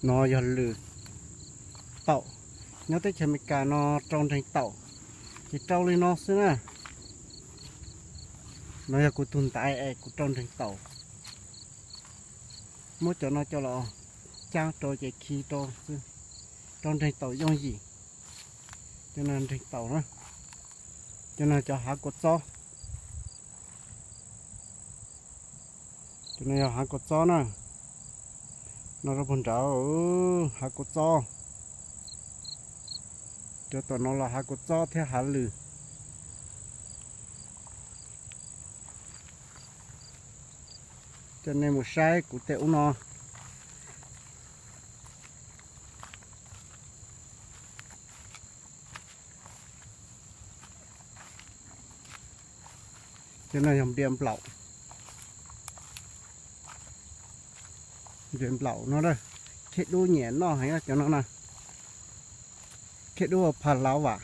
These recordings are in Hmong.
No yog lwm taum, nyob teb chaws Amelikas no rau nreeg taum, ces rau li no xwb na. No yog kuv tus ntaiv es kuv rau nreeg taum. Muab cov no coj los cab rau ces khi rau xwb, rau nreeg taum yooj yim. Cov no nreeg taum na. Cov no cov hav kua txob. Cov no yog hav kua txob na. No rau puag nrad, hav kua txob. Cov tom no los hav kua txob thiab hav lwm. Coj nej mus saib kuv tej ub no. Cov no yog npia nplaum. Npia nplaum no, khiav dub nyiam noj heev cov no na. Khiav dub ua pha lauv vam.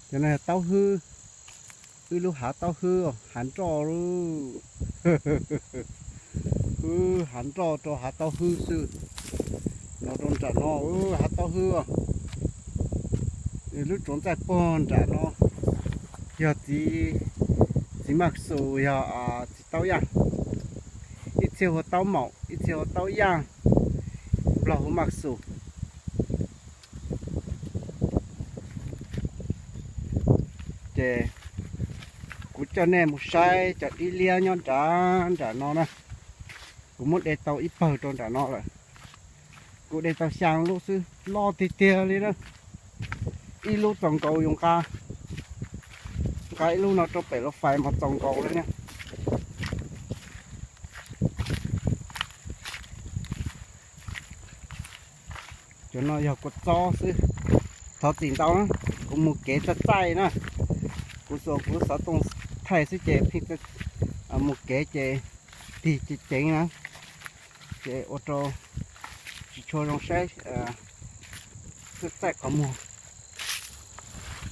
Cov no yog taub hwb. Wb lub hav taub hwb, hav nroj. Wb hav nroj rau hav taub hwb xwb. No rau nram no hav taub hwb. Lub tsuav ntxaij puag nram no yog txiv, txiv maj xus, yog txiv taub yaj. Ib txhia hu taub maum, ib txhia hu taub yaj, nplog hu maj xus. Ces kuv coj nej mus saib cov dib liab nyob nram, nram no na. Kuv muab de tau ib pawg rau nram no lawm. Kuv de tau xyaa lub xwb, loj tiag tiag li na. Ib lub txaus nkaus yus nqa, nqa ib lub no rau pem lub fais mas txaus nkaus li na. Cov no yog kua txob xwb. Thov txim ntau na, kuv mus kev txaij txaij na. Kuv xuas kuv xov tooj thaij xwb ces pheej mus kev ces tig ceev ceev na, ces ua rau tsis tshua zoo saib. Txaij txaij qhov muag,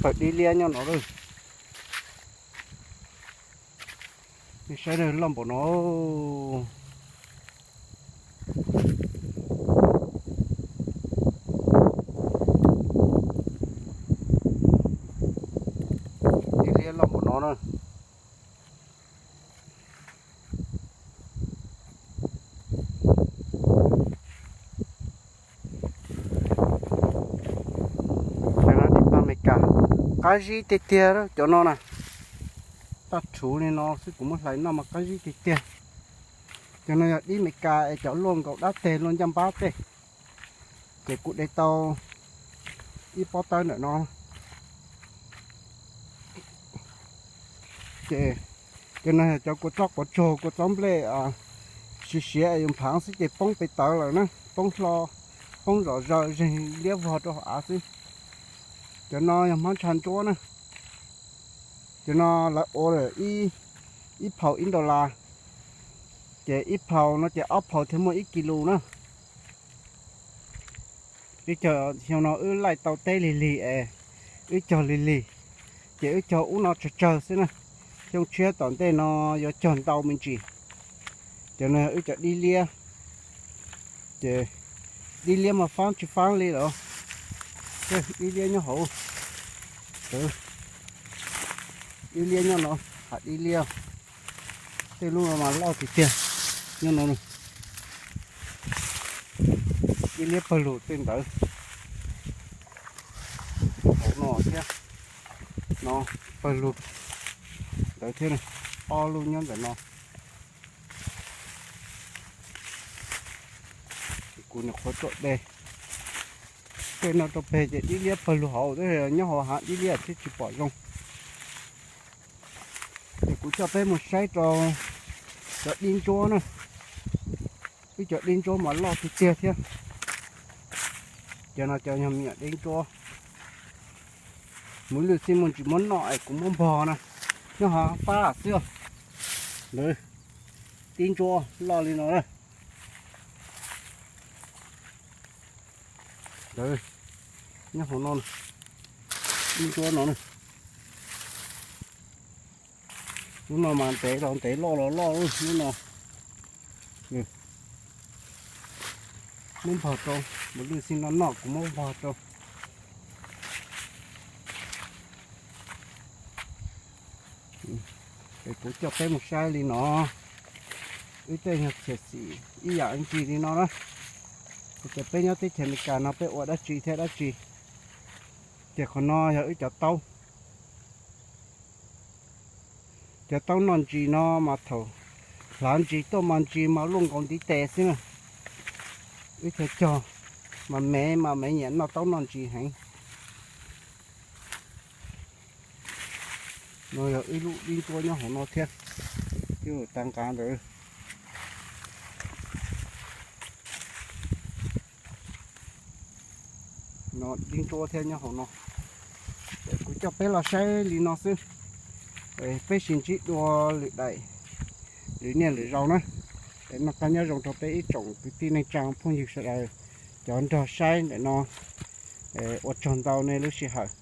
pawg dib liab nyob no lawm. Nej saib loj npaum no. Dib liab loj npaum no na. Cov no dib pag Amelikas, qab zib tiag tiag cov no na. Taj rhuv li no xwb kuv muab hlais noj mas qab zib tiag tiag. Cov no yog dib Amelikas es cov luaj nkaus dab teg luaj ncaj npab tej. Ces kuv de tau ib pob tawb ntawm no. Ces cov no yog cov kua txob quav tsuag, kua txob nplej siav siav es yus nplhav xwb ces poob pes tawv lawm na, poob hlo, poob zom zaws zeeg liab vog rau hauv av xwb. Cov no yog hmab ntsha ntsuab na. Cov no lawv ua lawm ib phaus ib dollar, ces ib phaus no ces ob phaus thiaj muaj ib kis lus na. Wb cog xyoo no wb laij tau teb lig lig es wb cog lig lig, ces wb cog ub no tsawg tsawg xwb na. Xyoo tshiab tom ntej no yuav cog ntau me ntsis. Cov no wb cov dib liab, ces dib liab mas faab tsis faab li lawm. Dib liab nyob hauv, dib liab nyob no, hav dib liab. Tej lub no mas loj tiag tiag, nyob no. Dib liab pawg lug tej ntawd, hauv no thiab, no pawg lug ntawd thiab, ob lub nyob ntawm no. Kuv nyuam qhuav tuaj de tej no rau pem ces dib liab pawg lug hauv, nyob hauv hav dib liab thiab tsis pom zoo. Ces kuv coj peb mus saib rau cov dib ntsuab na. Wb cov dib ntsuab mas loj tiag tiag thiab. Cov no cov yog me nyuam dib ntsuab. Mus lwj xij muaj ntsis muab noj es kuv muab npog na. Nyob hauv fab xwb. Ntawd, dib ntsuab loj li no na. Ntawd, nyob hauv no, dib ntsuab no na. Lub no mas ntev los ntev, loj los loj lub no. Muab npog rau, mus lwj xij no noj kuv muab npog rau. Es kuv coj peb mus saib li no, wb tej nyuag txhiam xim ib yam ntsis li no na. Ces peb nyob teb chaws Amelikas no peb ua dab tsi thiab dab tsi. Ces qhov no yog wb cov taub. Cov taub noj ntsis no mas thaum hlav ntsis tuaj mas ntsis mas luaj nkaus ntiv tes xwb na. Wb thiaj cog, mas me mas me nyiam noj taub noj ntsis heev. No yog ib lub dib ncuab nyob hauv no thiab, twb tag nqav ntawd. No dib ncuab thiab nyob hauv no. Kuv coj peb los saib li no xwb. Peb sib ntsib dua lwm daim, lwm niaj lwm zaus na. Noj qab nyob zoo rau peb ib tsoom kwv tij neej tsa phooj ywg sawv daws cov nrog saib ntawm no. Ua tsaug ntau nej lub sij hawm.